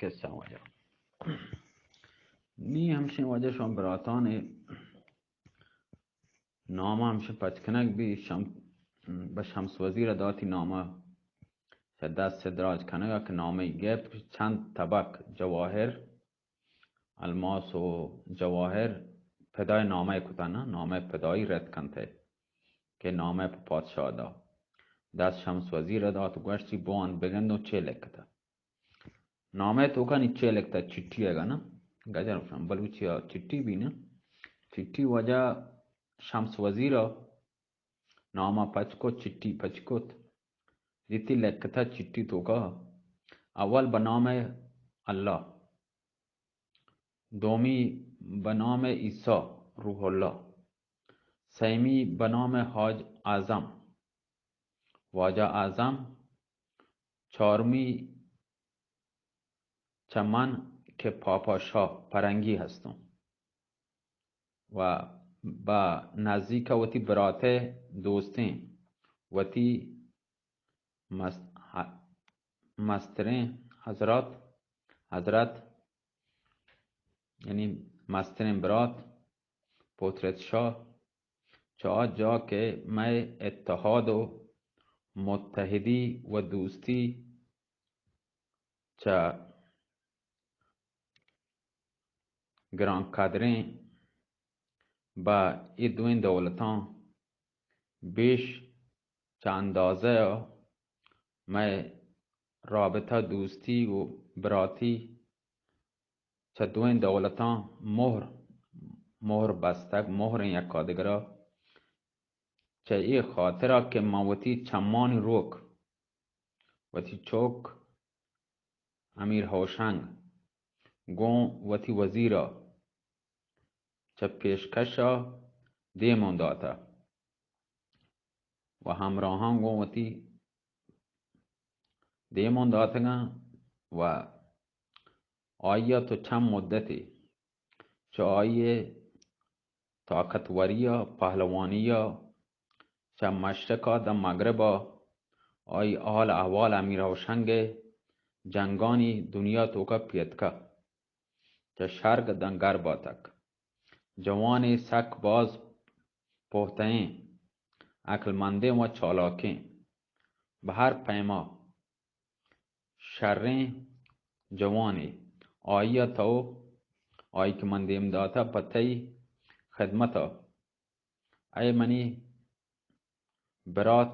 کسہ واجہ۔ نی ہمشیں واجہ شما براتانے نامہ ہمشیں پچ کنگ بی شم-، بہ شمس وزیر ء داتی نامہ چہ دست ء دراج کنگ ء کہ نامہ ای گپت چند طبق جواہر، الماس و جواہر پدای نامہ کتن، نامہ پدایی رد کنت کہ نامہ پہ پادشاہ دا۔ دست شمس وزیر ء دات و گوشتی بوان بگند و چے لکتہ۔ نامہ توکا نی چے لکتہ چٹی اگا نا، گجر شم بلوچی ء چٹی بی نا۔ چٹی واجہ شمس وزیر ء نامہ پچ کت، چٹی پچ کت، دیتی لکتہ چٹی توکا اول بہ نام اللہ، دومی بہ نام عیسی روح اللہ، سیمی بہ نام حاج اعظم، واجہ اعظم، چارمی چہ من کہ پاپا شاہ پرنگی ہستوں و بہ نزیک وتی براتئے دوستیں وتی مست-، مستریں حضرات، حضرت، یعنی مستریں برات پوترت شاہ، چہ آ جا کہ مئے اتحاد و متحدی و دوستی چہ گرانقدریں بہ اے دوئیں دولتاں بیش چہ اندازہ ء مئے رابطہ دوستی و براتی چہ دوئیں دولتاں مہر، مہر بستگ، مہریں یکادگرا چہ اے خاطرا کہ من وتی چمانی روک، وتی چک امیر ہوشنگ گوں وتی وزیرا چہ پیشکشا دیمون داتہ و ہمراہاں گوں وتی دیمون داتگاں و آئیا تو چند مدتے چہ آئی طاقتوریا، پہلوانیا چہ مشرقا داں مغربا آئی حال احوال امیر ہوشنگ جنگانی دنیا توکا پیتکا چہ شرق داں غربا تک۔ جوانے سک باز پہتئیں، عقلمندیں و چالاکیں۔ بہ ہر پیما شریں جوانے۔ آئیا تو، آئی کہ من دیم داتہ پہ تئی خدمتا۔ اے منی برات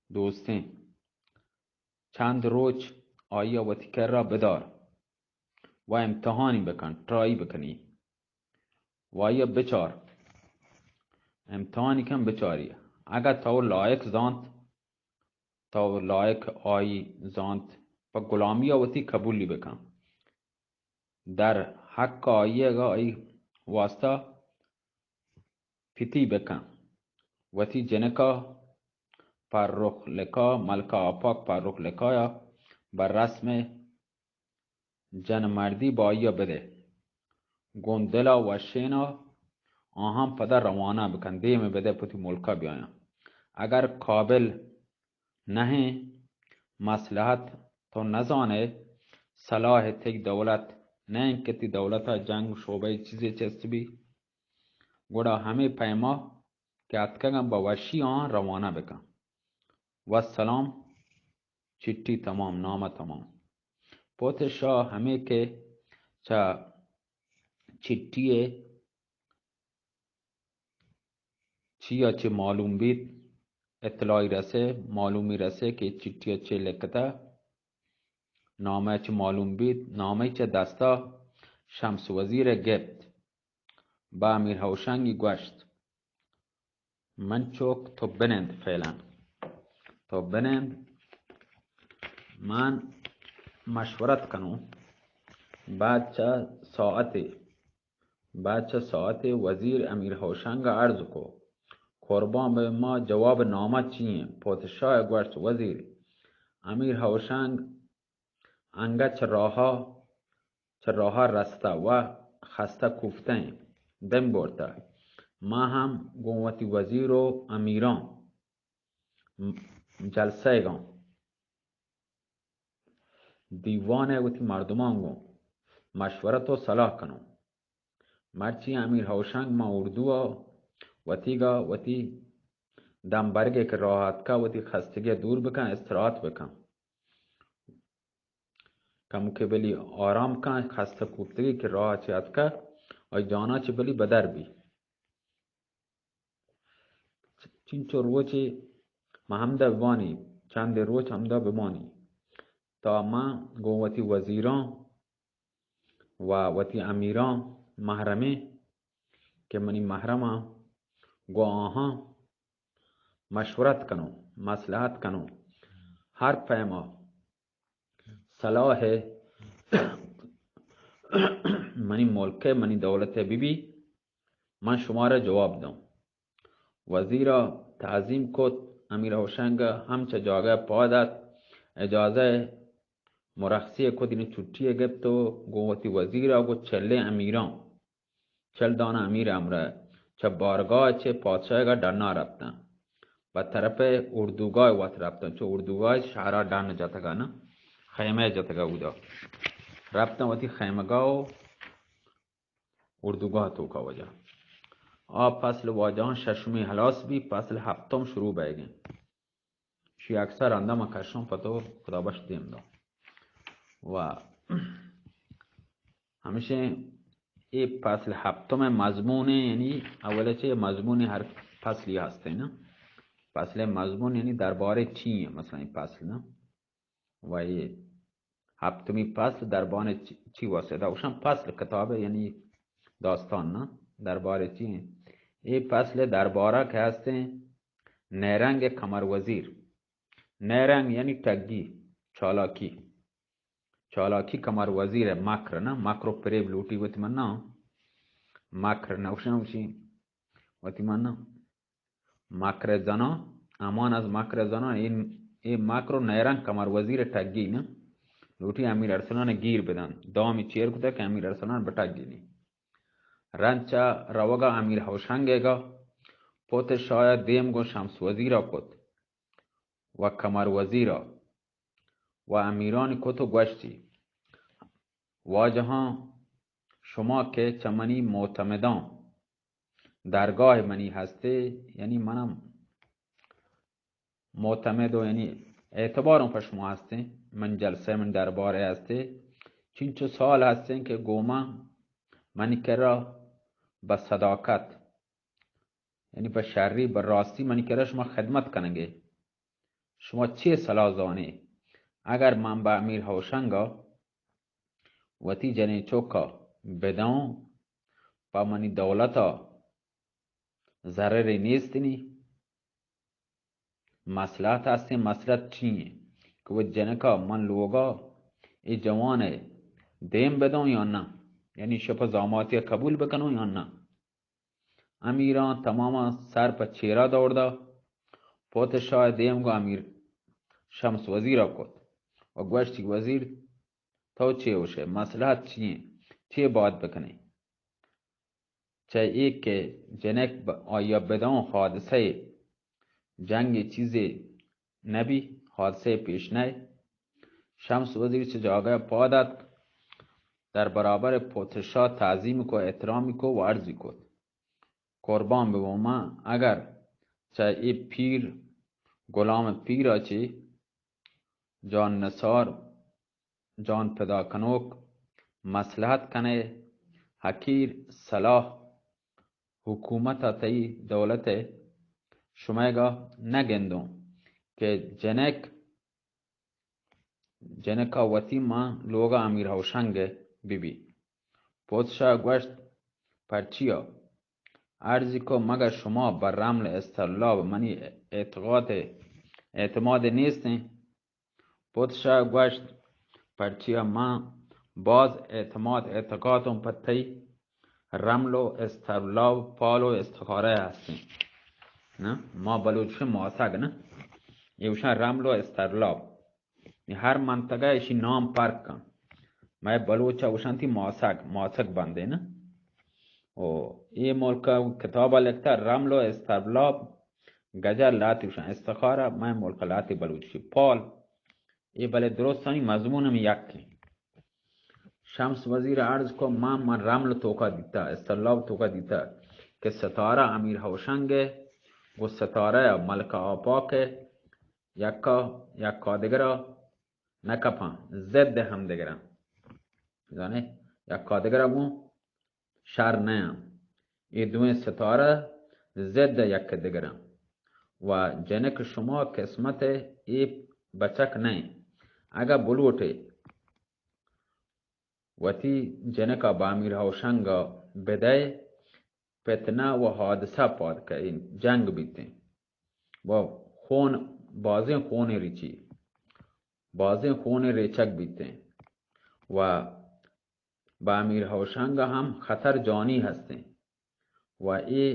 دوستیں، چند روچ آئیا وتی کرا بدار و امتحانی بکن، ٹرائی بکنی و آئیا بچار، امتحانی کن بچاری۔ اگہ تو لائق زانت، تو لائق آئی زانت، پہ غلامیا وتی قبولی بکن۔ در حق آئی اگہ آئی واسطہ پتی بکن۔ وتی جنکا پرخ لکا، ملکہ آپاک پرخ لکایا بہ رسم جن مردی بہ آئیا بدے۔ گوں دلا وشینا آہاں پدا روانہ بکن، دیم بدے پتی ملکا بیایاں۔ اگر قابل نہ ایں، مصلحت تو نزانئے، صلاح تئی دولت نہ ایں کہ تئی دولتا جنگ شعبہ چیزے چست بی، گڑا ہمے پیما کہ اتکگاں بہ وشی آں روانہ بکن۔ والسلام۔ چٹی تمام، نامہ تمام۔ پوت شاہ ہمے کہ چہ چٹی ء چیا چہ معلوم بیت، اطلاعی رسے، معلومی رسے کہ چٹیا چے لکتہ، نامہ چہ معلوم بیت، نامہ چہ دستا شمس وزیر ء گپت، بہ امیر ہوشنگی گوشت، من چک تو بنند فعلاً، تو بنند، من مشورت کنوں، بعد چہ ساعتے بعد چہ ساعتے وزیر امیر ہوشنگ ء عرض کو، قربان بہ ما، جواب نامہ چی ایں؟ پوتشاہ ء گوشت، وزیر، امیر ہوشنگ انگت چہ راہا، چہ راہا رستہ و خستہ کوفتہ ایں، دم برتہ۔ ما ہم گوں وتی وزیر و امیراں جلسہ گاں۔ دیوان ء وتی مردمان گوں مشورت و صلاح کنوں۔ مرچی امیر ہوشنگ ماں اردو ء وتیگا وتی دم برگے کہ راہ اتکا وتی خستگی دور بکن، استراحت بکن۔ کمکے بلی آرام کن، خستہ کوپتگی کہ راہ چہ اتکہ، آئی جانا چہ بلی بدر بی۔ چنچو روچے ما ہمدا بمانی، چندے روچ ہمدا بمانی، تا ما گوں وتی وزیراں و وتی امیراں محرمیں کہ منی محرماں گوں آہاں مشورت کنوں، مصلحت کنوں، ہر پیما صلاح ء منی ملک ء منی دولت ء بہ بی، من شمارا جواب دوں۔ وزیر ء تعظیم کت، امیر ہوشنگ ء ہم چہ جاگہ ء پاد ات، اجازہ ء مرخصی ء کت، یعنی چھٹی ء گپت و گوں وتی وزیر ء گوں چلیں امیراں چل دانہ امیر ء ہمراہ چہ بارگاہ چہ پادشاہگ ء ڈنا رپتاں۔ پہ طرف اردوگاہ وت رپتاں۔ چو اردوگاہ شہرا ڈن جتگا نہ، خیمہ جتگا اودا۔ رپتاں وتی خیمگاہ و اردوگاہ توکا واجہ۔ آ فصل واجہاں ششمی ہلاس بی، فصل ہفتم شروع بیگیں۔ شی اکثر رندا ما کشاں پتو خدا بخش دیم دا۔ و ہمیشہ اے فصل ہفتم ء مضمون ہے، یعنی اول چہ مضمون ہر فصلی ہستے نا۔ فصل مضمون یعنی دربارے چی ہے، مثلاً اے فصل نا۔ و اے ہفتمی فصل دربان چی، چی واسطہ دا؟ اوشان فصل کتاب ہے، یعنی داستان نا، دربارے چی ہے؟ اے فصل دربارہ کہ ہستے نیرنگ کمر وزیر۔ نیرنگ یعنی ٹگی، چالاکی۔ چالاکی کمر وزیر ء مکر نہ، مکر و پریب لوٹی وتی من نہ، مکر نہ گوشن، گوشی وتی من نہ، مکر زنان، امان از مکر زنان، این، این مکر و نیرنگ کمر وزیر ٹگی نہ، لوٹی امیر ارسلان گیر بدن، دامی چیر کتا کہ امیر ارسلان بٹگی نی۔ رند چہ روگا امیر ہوشنگ گا پوت شاہ دیم گوں شمس وزیرا کت و کمر وزیرا و امیرانی کت و گوشتی، واجہاں، شما کہ چہ منی معتمداں، درگاہ منی ہستے، یعنی منم معتمد و یعنی اعتباروں پہ شما ہستیں، من جلسہ من دربارے ہستے، چنچو سال ہستیں کہ گوما منی کرا بہ صداقت، یعنی بہ شری، بہ راستی منی کرا شما خدمت کنگے۔ شما چے صلاح زانے؟ اگر من بہ امیر ہوشنگا وتی جنیں چکا بداؤں، پہ منی دولتا ضررے نیست نی؟ مصلحت ہستیں، مصلحت چی ہیں کہ وہ جنکا من لوگا اے جوانے دیم بداؤں یا نہ؟ یعنی شپا زاماتی قبول بکنوں یا نہ؟ امیراں تماماں سر پہ چیرا دور دا۔ پوت شاہ دیم گو امیر شمس وزیر ء کت و گوشتی، وزیر، تو چے ہوشے؟ مصلحت چی ہیں؟ چے باید بکنیں؟ چہ اے کہ جنک ب-، آیا بداؤں حادثہ جنگ چیزے نبی، حادثہ پیش نئے۔ شمس وزیر چہ جاگہ پاد اتک، در برابر پوت شاہ تعظیم کو، احترامی کو و عرضی کت، قربان ببوں من، اگر چہ اے پیر غلام پیرا چہ جان نثار، جان پدا کنوک مصلحت کنے، حقیر صلاح حکومت ء تئی دولت ء شمئیگا نہ گندوں کہ جنک، جنکا وتی ماں لوگا امیر ہوشنگ ء بہ بی۔ پوت شاہ گوشت، پرچیا؟ عرضی کو، مگہ شما بہ رمل استرلاب منی اعتقاد، اعتماد نیستیں؟ پوت شاہ گوشت، پرچیا؟ من باز اعتماد، اعتقادوں پہ تئی رمل و استرلاب، پال و استخارہ ہستیں۔ نہ، ما بلوچ ماسگ نہ، ایوشاں رمل و استرلاب۔ اے ہر منطقہ اشی نام پرک کن۔ مئے بلوچ ء گوشنتی ماسگ، ماسگ بندے نہ۔ او اے ملک ء کتاب ء لکھتا رمل و استرلاب، گجر لہتے گوشن استخارہ، مئے ملک ء لہتے بلوچی پال۔ اے بلے درستانی مضمون ہم یک ایں۔ شمس وزیر عرض کو، من، من رمل توکا دیتا، استرلاب توکا دیتا کہ ستارہ امیر ہوشنگ ء گوں ستارہ ملکہ آپاک ء یکا، یکا دگرا نہ کپاں، ضد ہم دگراں۔ زانے، یکا دگرا گوں شر نہ آں۔ اے دوئیں ستارہ ضد یک دگراں۔ و جنک شما قسمت اے بچک نہ ایں۔ اگہ بلوٹے وتی جنکا با امیر ہوشنگا بدئے، فتنہ و حادثہ پاد کئے، جنگ بیتیں و خون، بازیں خون ریچی، بازیں خون ریچگ بیتیں و با امیر ہوشنگ ہم خطر جانی ہستیں و اے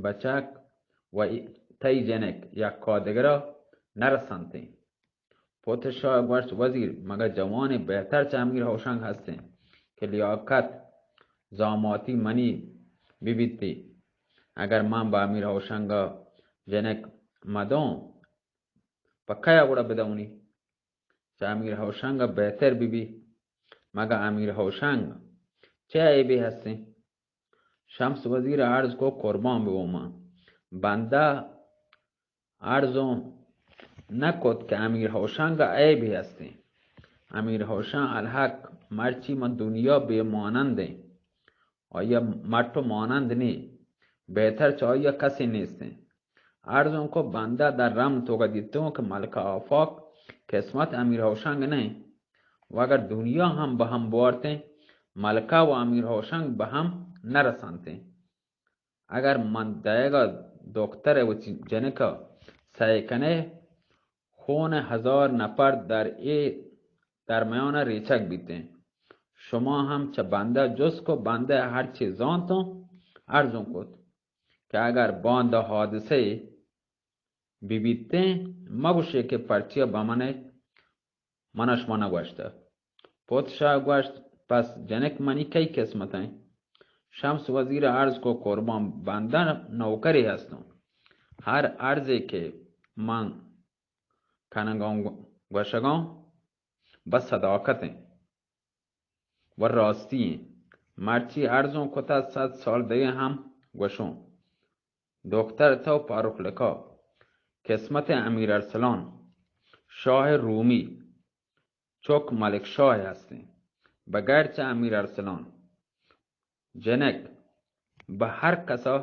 بچک و اے تئی جنک یکا دگرا نرسنتیں۔ پوت شاہ گوشت، وزیر، مگہ جوانے بہتر چہ امیر ہوشنگ ہستیں کہ لیاقت زاماتی منی ببیتی؟ اگر من با امیر ہوشنگا جنک مدوں، پہ کیا گڑا بدونی؟ چہ امیر ہوشنگ بہتر ببی۔ مگہ امیر ہوشنگ چہ عیبے ہستیں؟ شمس وزیر عرض کو، قربان ببو من، بندہ عرضوں نہ کت کہ امیر ہوشنگ عیبے ہستیں۔ امیر ہوشنگ الحق مرچی من دنیا بے مانندیں۔ آئی ء مٹ و مانند نی، بہتر چہ آئی ء کسے نیستیں۔ عرضوں کو، بندہ در رم توکا دیتوں کہ ملکہ آفاق قسمت امیر ہوشنگ نہ انت و اگر دنیا ہم بہ ہم بوارتیں، ملکہ و امیر ہوشنگ بہ ہم نہ رسنتیں۔ اگر من دئیگا دکتر ء وتی جنک ء سئے کنے، خون ہزار نفر در اے درمیان ء ریچگ بیتیں۔ شما ہم چہ بندہ جست کو، بندہ ہرچی زانتوں ارزوں کت کہ اگر باندا حادثہ ببیتیں، مگوشے کہ پرچیا بہ من ء من ء شما نہ گوشتہ۔ پوت شاہ گوشت، پس جنک منی کئی قسمت انت؟ شمس وزیر ء عرض کو، قربان، بندہ نوکرے ہستوں۔ ہر عرضے کہ من کنگاں، گوشگاں، بس صداقت انت و راستی انت۔ مرچی عرضوں کتہ، صد سال دگہ ہم گوشوں۔ دکتر تو پاروک لکا، قسمت امیر ارسلان، شاہ رومی، چک ملک شاہ ہستیں۔ بغیر چہ امیر ارسلان، جنک بہ ہر کسا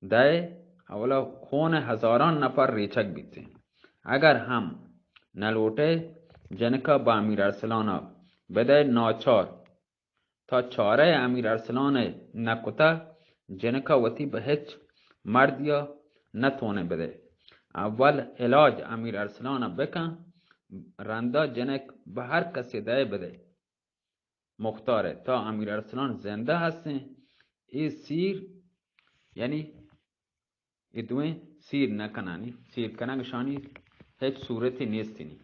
دئے، اولا خون ہزاران نفر ریچگ بیتیں۔ اگر ہم نہ لوٹے جنکا بہ امیر ارسلانا بدئے، ناچار تا چارہ امیر ارسلان ء نہ کتہ، جنکا وتی بہ ہچ مردیا نہ تونے بدے۔ اول علاج امیر ارسلان ء بکن، رندا جنک بہ ہر کسی دئے بدے۔ مختار ء تا امیر ارسلان زندہ ہستیں، اے سیر، یعنی اے دوئیں سیر نہ کنانی، سیر کنگ شانی ہچ صورتی نیستینی۔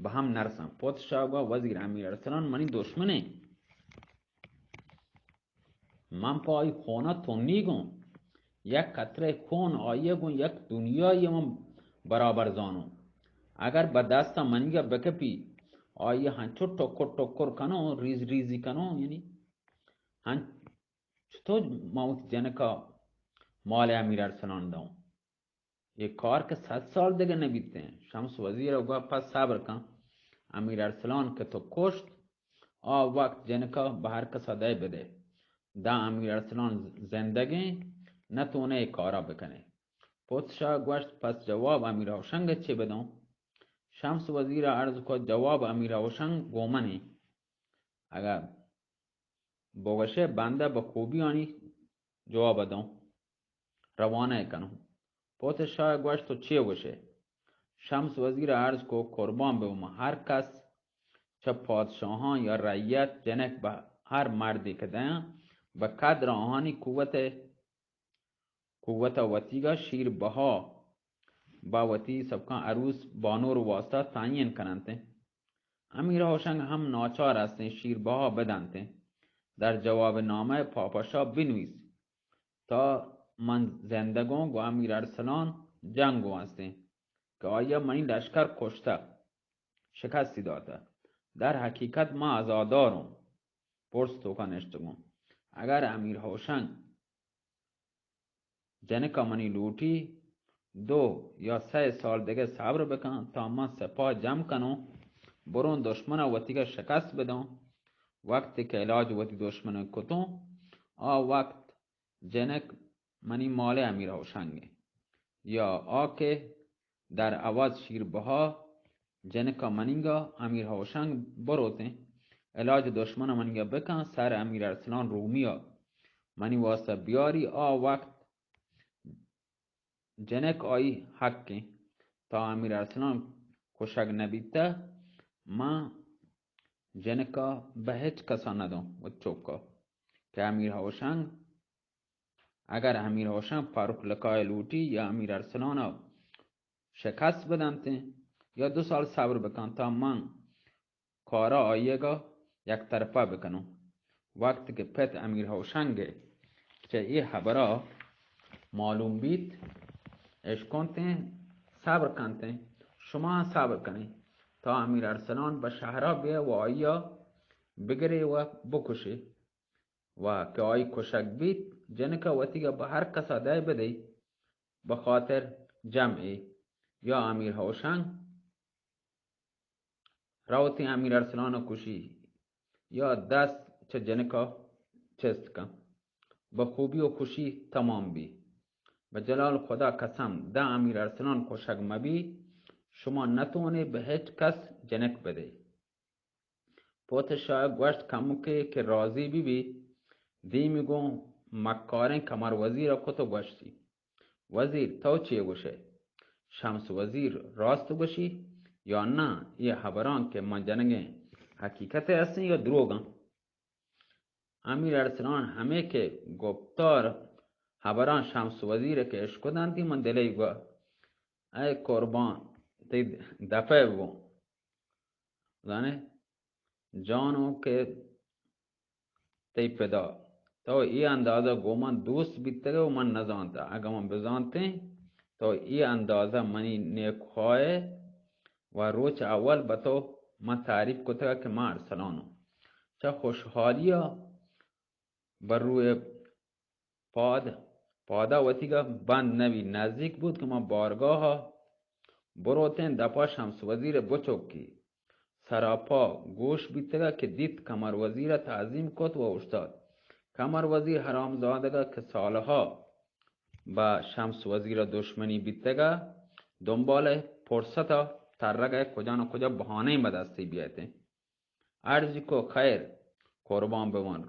بہ ہم نرساں۔ پوت شاہ گوا، وزیر، امیر ارسلان منی دشمنے۔ من پہ آئی خونا تنی گوں۔ یک قطرہ خون آئی گوں یک دنیای من برابر زانوں۔ اگر بہ دست منی بکپی، آئی ہنچو ٹکر ٹکر کنوں، ریز ریزی کنوں، یعنی ہنچ چتو ما وتی جنکا مال امیر ارسلان دوں؟ اے کار کہ صد سال دگہ نہ بیتیں۔ شمس وزیر ء گوا، پس صبر کن، امیر ارسلان کہ تو کشت، آ وقت جنکا بہ ہر کسا دئے بدے۔ داں امیر ارسلان زندگیں، نہ تونے اے کارا بکنے۔ پوت شاہ گوشت، پس جواب امیر ہوشنگ ء چے بدوں؟ شمس وزیر ء عرض کت، جواب امیر ہوشنگ گوں منی۔ اگاں بگوشے، بندہ بہ خوبی آنی جواب دوں، روانہ کنوں۔ پوت شاہ گوشت، تو چے گوشے؟ شمس وزیر عرض کو، قربان بہ ما، ہر کس چہ پادشاہاں یا رعیت جنک بہ ہر مردی کہ دیاں، بہ قدر آہانی قوت قوت ء وتیگا شیر بہا با وتی سبکاں عروس بانور واسطہ تعین کننت۔ امیر ہوشنگ ہم ناچار ہستیں شیر بہا بدنت۔ در جواب نامہ پاپا شاہ بنویس، تا من زندگوں گو امیر ارسلان جنگو ہستیں۔ کہ آئی ءَ منی لشکر کشتہ، شکستی داتہ۔ در حقیقت من عزادار اوں، پرس توکا نشتگوں۔ اگر امیر ہوشنگ جنکا منی لوٹی، دو یا سئے سال دگہ صبر بکن، تا من سپاہ جم کنوں، بروں دشمنا وتیگا شکست بدوں۔ وقتی کہ علاج وتی دشمن کتوں، آ وقت جنک منی مال امیر ہوشنگ ایں، یا آ کہ در عوض شیر بہا جنکا منیگا امیر ہوشنگ بروتیں، علاج دشمن منیگا بکن، سر امیر ارسلان رومیا منی واسطہ بیاری، آ وقت جنک آئی حق ایں۔ تا امیر ارسلان کشگ نبیتہ، من جنکا بہ ہچ کسا ندوں و چکا کہ امیر ہوشنگ، اگر امیر ہوشنگ فاروق لقائے لوٹی یا امیر ارسلان شکست بدنتیں یا دو سال صبر بکن تا من کارا آئیگا یک طرفا بکنوں۔ وقت کہ پت امیر ہوشنگ چہ اے حبرا معلوم بیت، اشکنتیں، صبر کنتیں، شما صبر کنیں تا امیر ارسلان بہ شہرا بیا و آئیا بگرے و بکشے و کہ آئی کشگ بیت، جنکا وتیگا بہ ہر کسا دئے بدئی، بہ خاطر جمعے یا امیر ہوشنگ روتیں امیر ارسلان ءَ کشی یا دست چہ جنکا چست کن، بہ خوبی و خوشی تمام بی۔ بہ جلال خدا قسم، داں امیر ارسلان کشگ مبی، شما نتونے بہ ہچ کس جنک بدے۔ پوت شاہ گوشت، کمکے کہ راضی بہ بی، دیمی گوں مکاریں کمر وزیر ءَ کت و گوشتی، وزیر، تو چے گوشئے؟ شمس وزیر راست گوشی یا نہ؟ اے حبراں کہ من جنگیں حقیقت ہستیں یا دروگاں؟ امیر ارسلان ہمے کہ گپتار حبراں شمس وزیر کہ اشکدانتی، من دلئی گوا، اے قربان، تئی دپئے بگوں۔ زانے جانو کہ تئی پدا تو اے اندازہ گوں من دوست بیتگئے و من نزانتہ۔ اگاں من بزانتیں تو اے اندازہ منی نیکخواہئے و روچ اول بہ تو من تعریف کتگا کہ من ارسلانوں۔ چہ خوشحالیا بہ روئے پاد، پادا وتیگا بند نبی، نزیک بوت کہ ما بارگاہا بروتیں، دپا شمس وزیر بچکی سراپا گوش بیتگا کہ دیت، قمر وزیرا تعظیم کت و اوشتات۔ قمر وزیر حرامزادگا کہ سالہا بہ شمس وزیرا دشمنی بیتگا، دنبال فرصتا ترگئے، کجا نہ کجا بہانہ بہ دستی بیایتیں۔ عرضی کو، خیر، قربان ببان،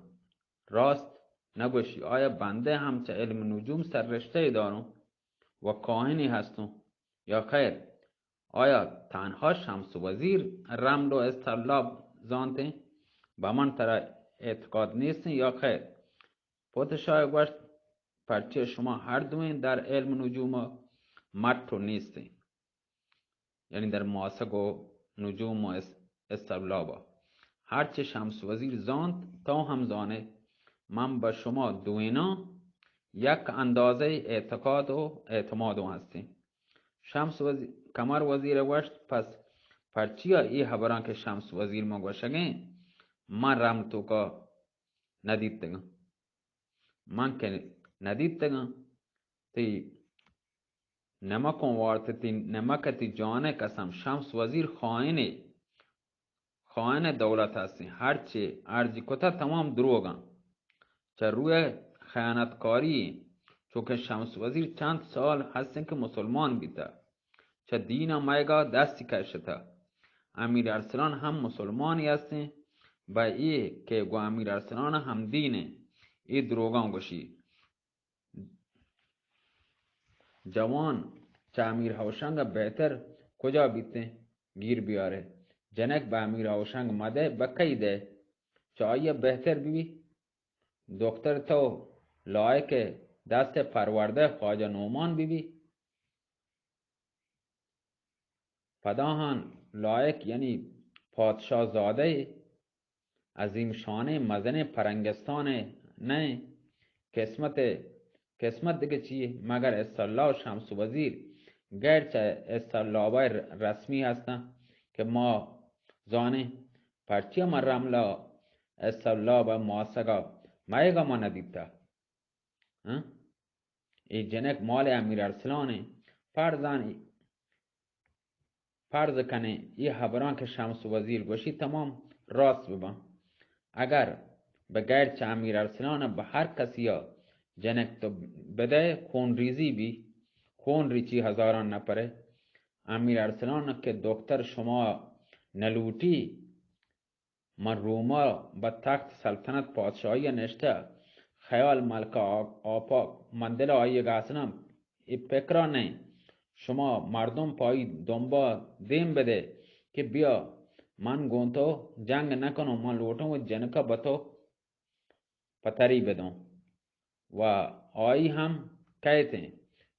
راست نگوشی، آیا بندے ہم چہ علم نجوم سررشتہ داروں و کاہنی ہستوں؟ یا خیر، آیا تنہا شمس وزیر رمل و اسطرلاب زانتیں؟ بہ من ترا اعتقاد نیستیں یا خیر؟ پوت شاہ گوشت، پرچے شما ہر دوئیں در علم نجوم مٹ و نیستیں؟ یعنی در ماسگ و نجوم و اس-، اسطرلابا۔ ہرچے شمس وزیر زانت، تو ہم زانے، من بہ شما دوئیناں یک اندازہ اعتقاد و اعتماد و ہستیں۔ شمس وزیر، قمر وزیر گوشت، پس پرچیا اے حبراں کہ شمس وزیر ما گوشگیں، من رم توکا ندیتگاں؟ من کہ ندیتگاں، تئی نمکوں وارت، تئی نمک، تئی جان قسم، شمس وزیر خائنے، خائن دولت ہستیں، ہرچے عرضی کتہ تمام دروگاں۔ چہ روئے خیانتکاری، چونکہ شمس وزیر چند سال ہستیں کہ مسلمان بیتہ، چہ دین ء مئیگا دستی کشتہ۔ امیر ارسلان ہم مسلمانی ہستیں، بہ اے کہ گوں امیر ارسلان ہم دین ایں، اے دروگاں گوشی۔ جوان چہ امیر ہوشنگ ء بہتر کجا بیتیں؟ گیر بیارے۔ جنک بہ امیر ہوشنگ مدئے، بہ کئی دئے؟ چہ آئی ء بہتر بہ بی۔ دختر تو لائق دست پروردہ خواجہ نعمان بہ بی۔ پداہان لائق یعنی پادشاہ زادہ عظیم شانیں مزنیں پرنگستانے نئے۔ قسمت، قسمت دگہ چیے؟ مگر اسطرلاب و شمس وزیر غیر چہ ایس او لابا رسمی ہستاں کہ ما زانیں، پرچیا ما رملا ایس او لابا ماسگا مئیگا ما ندیتا؟ ہاں؟ اے جنک مال امیر ارسلان ایں۔ فرضاً، فرض کنیں اے ہبراں کہ شمس وزیر گوشی تمام راست بباں۔ اگر بہ غیر چہ امیر ارسلان بہ ہر کسیا جنک تو بدئے، خون ریزی بی، خون ریچی ہزاراں نفرے۔ امیر ارسلان کہ دختر شما نلوٹی، من روما بہ تخت سلطنت پادشاہی ء نشتہ، خیال ملکہ آ-، آپاک، من دل آئی ء گسنم، اے پکرا نئیں۔ شما مردم پہ آئی دمبا دیم بدے کہ بیا، من گوں تو جنگ نکنوں، من لوٹوں و جنکا بہ تو پتری بدوں۔ و آئی ہم کئیت انت۔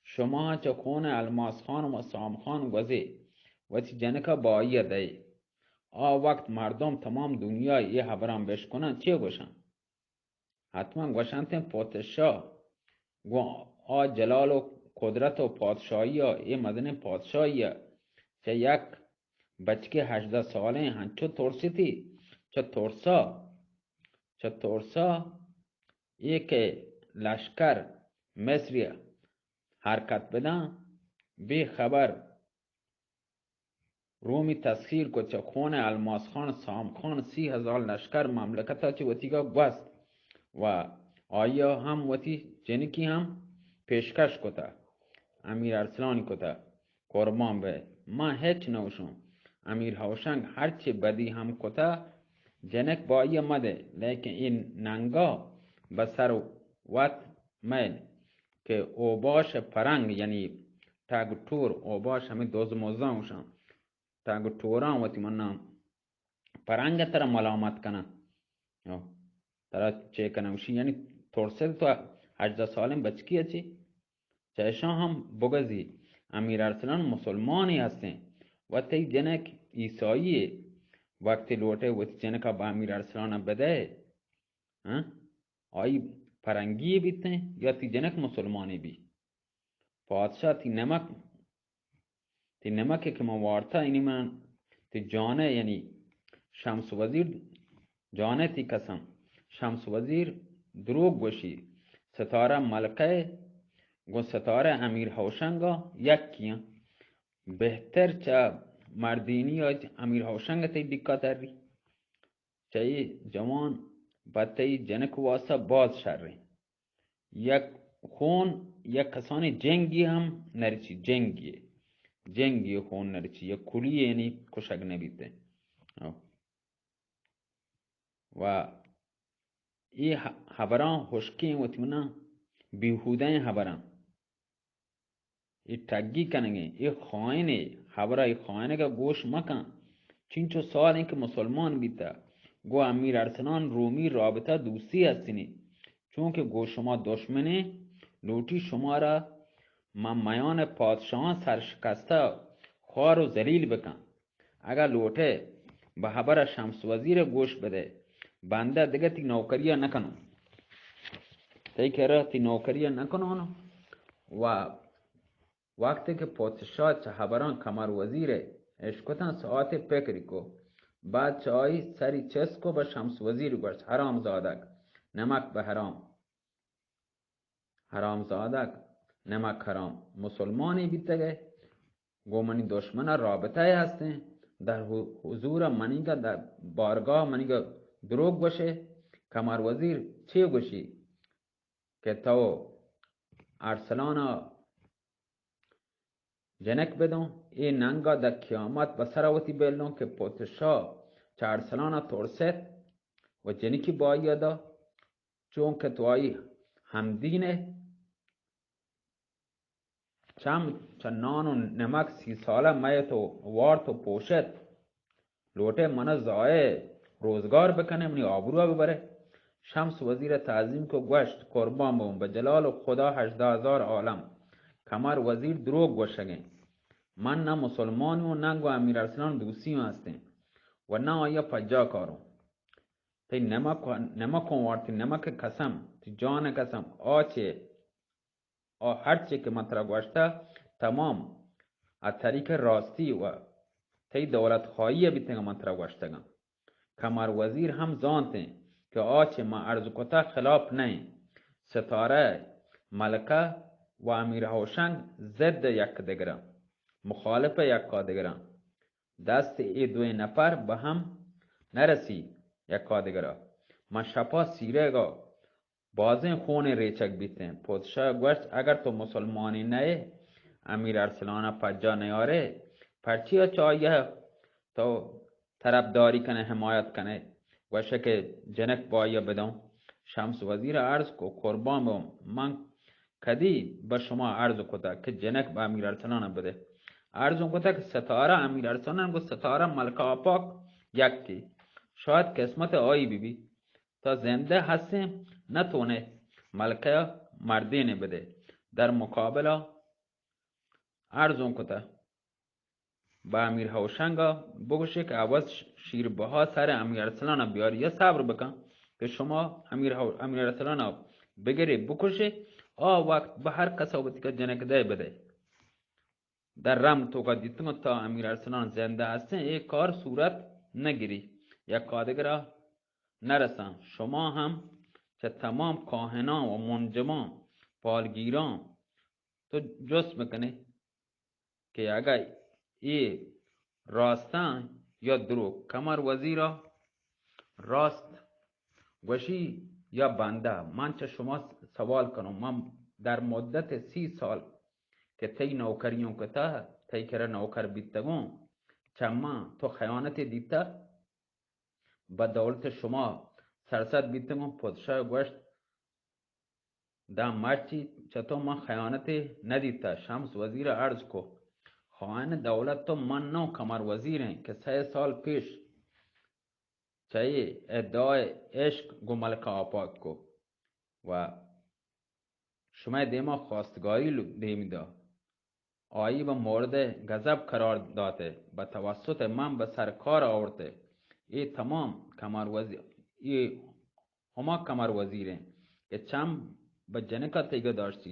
شما چہ خون الماس خان و سام خان گوزے، وتی جنکا با آئی ء دئے۔ آ وقت مردم تمام دنیا اے ہبراں بشکناں، چے گوشاں؟ حتماً گوشنت انت پوتشاہ گوں آ جلال و قدرت و پادشاہی ء، اے مزنیں پادشاہی ء چہ یک بچکے ہژدہ سالیں ہنچو ترسیتی، چہ ترسا، چہ ترسا اے کہ لشکر مصری حرکت بداں، بے خبر رومی تسخیر کو، چہ خون الماس خان سام خان سی ہزار لشکر مملکتا چہ وتیگا گوست و آیا ہم وتی جنکی ہم پیشکش کتا، امیر ارسلانی کتا۔ قربان بئے، من ہچ نہ گوشوں۔ امیر ہوشنگ ہرچی بدی ہم کتا، جنک با آئی ء مدئے، لیکن اے ننگا بہ سر وت مئیل کہ اوباش پرنگ، یعنی ٹگ ٹور، اوباش ہمیں دوز موزاں گوشاں، ٹگ ٹوراں وتی مناں پرنگ ء ترا ملامت کناں۔ ہو، ترا چے کناں؟ گوشی، یعنی ترسے تو ہژدہ سالیں بچکی ء چی؟ چہ اشاں ہم بگزی، امیر ارسلان مسلمانے ہستیں و تئی جنک عیسائی یے، وقتی لوٹے وتی جنکا بہ امیر ارسلان ء بدئے، ہاں؟ آئی پرنگی بیتیں یا تئی جنک مسلمانے بی؟ پادشاہ، تئی نمک، تئی نمک کہ من وارتا، یعنی من تئی جانے، یعنی شمس وزیر جانے تئی قسم۔ شمس وزیر دروگ گوشی۔ ستارہ ملکہ گوں ستارہ امیر ہوشنگا یکیاں۔ بہتر چہ مردینی ء امیر ہوشنگ تئی ڈکا تری۔ چہ اے جوان پہ تئی جنک واسطہ باز شریں۔ یک خون، یک کسانیں جنگی ہم نرچی، جنگی، جنگی خون نرچی، یک کلی یعنی کشگ نبیتے۔ و اے ہ-، ہبراں ہشکیں وتی منا بیہودہیں ہبراں۔ اے ٹگی کنگیں، اے خائنے، ہبرا اے خائنگا گوش مکن۔ چنچو سال انت کہ مسلمان بیتا، گوں امیر ارسلان رومی رابطہ دوستی ہستنی۔ چونکہ گوں شما دشمنے، لوٹی شمارا من میان پادشاہاں سرشکستہ خوار و ذلیل بکن۔ اگاں لوٹئے، بہ ہبر ء شمس وزیر ء گوش بدئے، بندہ دگہ تئی نوکری ء نہ کنوں، تئی کرا تئی نوکری ء نہ کنوں۔ و وقتے کہ پوتشاہ چہ ہبراں کمر وزیر ء اشکتاں، ساعتے پکری کو، بعد چہ آئی سری چست کو، بہ شمس وزیر گوشت، حرام زادگ، نمک بہ حرام۔ حرام زادگ، نمک حرام، مسلمانے بیتگئے، گوں منی دشمن ء رابطہ ء ہستیں، در حو-، حضور ء منیگ ء در بارگاہ منیگ ء دروگ گوشے، کمر وزیر چے گوشی کہ تو ارسلان ء جنک بدوں، اے ننگا داں قیامت بہ سرا وتی بیلوں کہ پوتشاہ چہ ارسلانا ترست و جنکی بائی دا، چونکہ تو آئی ہمدین ئے۔ چم چہ نان و نمک سی سالہ مئیت و وارت و پوشت۔ لوٹئے منا ضایع روزگار بکنئے، منی آبروا ببرئے۔ شمس وزیرا تعظیم کو، گوشت، قربان ببوں بہ جلال و خدا ہژدہ ہزار عالم، کمر وزیر دروگ گوشگیں۔ من نہ مسلمانوں و نہ گوں امیر ارسلان دوستیوں ہستیں و نہ آئیا پجا کاروں۔ تئی نمک، نمکوں وارت، تئی نمک قسم، تئی جان قسم، آ چے؟ آ ہرچے کہ من ترا گوشتہ، تمام ء طریق راستی و تئی دولت خواہی ء بیتگ، من ترا گوشتگاں۔ کمر وزیر ہم زانتیں کہ آ چہ من عرض کتہ خلاف نہ انت۔ ستارہ، ملکہ و امیر ہوشنگ ضد یک دگراں، مخالف یکا دگراں۔ دست اے دوئیں نفر بہ ہم نہ رسی یکا دگرا۔ من شپا سیرگا بازیں خونے ریچگ بیتیں۔ پادشاہ گوشت، اگر تو مسلمانے نئے، امیر ارسلانا پجا نیارے، پرچیا چہ آئی ء تو طرفداری کنے، حمایت کنے؟ گوشے کہ جنک با آئی ء بدوں۔ شمس وزیر ء عرض کو، قربان بوں، من کدی بہ شما عرض کتگ کہ جنک بہ امیر ارسلان ء بدے؟ عرض کتگ کہ ستارہ امیر ارسلان گوں ستارہ ملکہ آپاک یکے، شاید قسمت آئی بہ بی۔ تا زندہ ہستیں نہ تونے ملکہ ء مردینے بدے۔ در مقابلہ عرض کتہ بہ امیر ہوشنگ ء بگوشے کہ عوض شیر بہا سر امیر ارسلان ء بیاری یا صبر بکن کہ شما امیر ہو-، امیر ارسلان ء بگرے بکشے، آ وقت بہ ہر کس ء وتی کا جنک دے بدے۔ در رم توکا دیتگوں تا امیر ارسلان زندہ ہستیں، اے کار صورت نہ گری۔ یک آدگرا نہ رساں۔ شما ہم چہ تمام کاہناں و منجماں، پالگیراں تو جست بکنے کہ اگہ اے راستاں یا دروگ؟ کمر وزیرا راست گوشی یا بندہ؟ من چہ شما سوال کنوں، من در مدت سی سال کہ تئی نوکریوں کتہ، تئی کرا نوکر بیتگوں، چہ من تو خیانتے دیتہ؟ بہ دولت شما سرسد بیتگوں۔ پادشاہ گوشت، داں مرچی چہ تو من خیانتے ندیتہ۔ شمس وزیر عرض کو، خائن دولت تو من نوں، کمر وزیر ہیں کہ سئے سال پیش چہ اے ادعای عشق گوں ملکہ آپاک کو و شمئے دیما خواستگاری لو-، دیم دا۔ آئی بہ مورد غضب قرار داتے، بہ توسط من بہ سرکار آورتے۔ اے تمام کمر وزیر، اے ہما کمر وزیر ہیں کہ چم بہ جنکا تیگا داشتی۔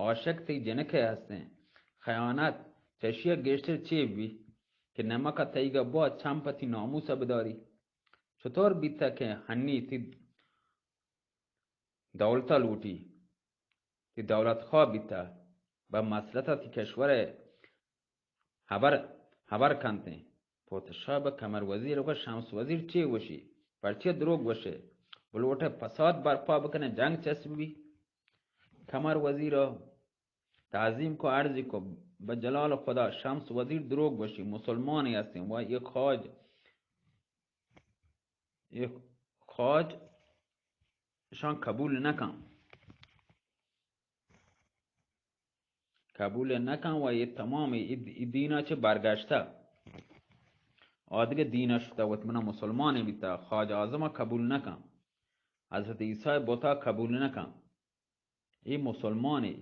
عاشق تی جنکے ہستیں۔ خیانت چشیا گیشتر چے بی کہ نمکا تیگا با چم پتی ناموسا بداری؟ چطور بیتا کہ ہنی تی دولتا لوٹی، تی دولت خواب بیتا، بہ مسلطا تی کشور ہبر، ہبر کنتیں؟ پادشاہ بہ کمر وزیر و شمس وزیر چے وشی؟ پرچے دروگ وشے؟ بلوٹے فساد برپا بکنے، جنگ چسبی؟ کمر وزیر تعظیم کو، عرضی کو، بہ جلال خدا شمس وزیر دروگ وشی، مسلمانے ہستیں و یہ خواج، یہ خواج شان قبول نہ کن، قبول نہ کن و یہ تمام ای، ای دینا چہ برگشتہ، آدگہ دینا شتہ، وت منا مسلمانے بیتہ، خواج اعظم قبول نہ کن، حضرت عیسی بتا قبول نہ کن۔ اے مسلمانے،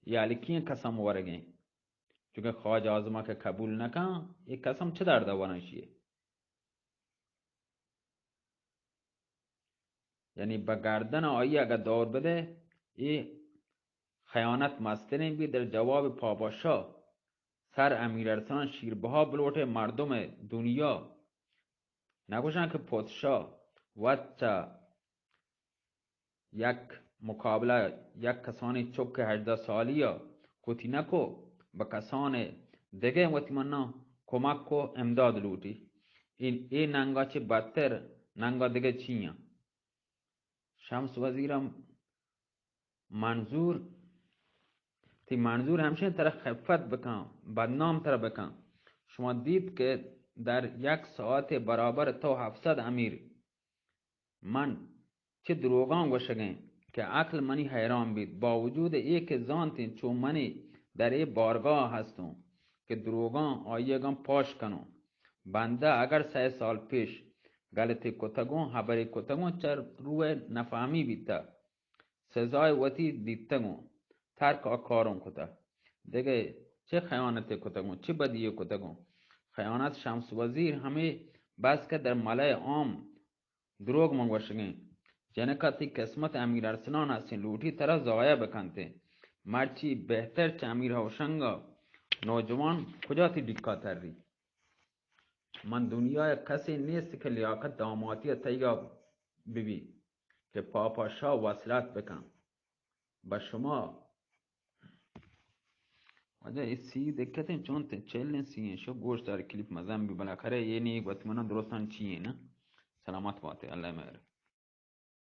اے الکیں قسم ورگیں۔ چونکہ خواجہ اعظم کہ قبول نہ کن، اے قسم چہ درد ورن شیے؟ یعنی بہ گردن آئی اگہ دور بدے، اے خیانت مستریں بی۔ در جواب پاباشا سر امیر ارسلان شیر بہا بلوٹے، مردم دنیا نگوشن کہ پادشاہ وت چہ یک مقابلہ یک کسانی چک ہژدہ سالی ء کتی نکو، بہ کسان دگہ وتی منا کمک و امداد لوٹی۔ اے، اے ننگا چہ بدتر ننگا دگہ چی آں؟ شمس وزیرم منظور، تی منظور ہمشیں ترا خفت بکن، بدنام ترا بکن۔ شما دیت کہ در یک ساعت برابر تو ہفت صد امیر من چہ دروگاں گوشگیں کہ عقل منی حیران بیت، باوجود اے کہ زانتیں چو منی در اے بارگاہ ہستوں کہ دروگاں آئیگاں پاش کنوں۔ بندہ اگر سئے سال پیش غلطی کتگوں، حبری کتگوں، چہ روئے نفہمی بیتہ، سزائے وتی دیتگوں، ترک آ کاروں کتہ۔ دگہ چہ خیانتے کتگوں، چہ بدیے کتگوں؟ خیانت شمس وزیر ہمے بس کہ در ملئے عام دروگ من گوشگیں۔ جنکا تی قسمت امیر ارسلان ہستیں، لوٹی ترا ضایع بکنتیں۔ مرچی بہتر چہ امیر ہوشنگا نوجوان کجا تی ڈکا تری؟ من دنیا ء کسے نیست کہ لیاقت داماتی ء تیگا ببی کہ پاپا شاہ وصلت بکن بہ شما۔ واجہ اے سی دقتیں چونتیں چلیں سی ہیں، شو گوشت دار کلپ مزن بی، بلا کرے یہ نہیں گوت منا درستان چی ہیں نا۔ سلامت باتے، اللہ مہر۔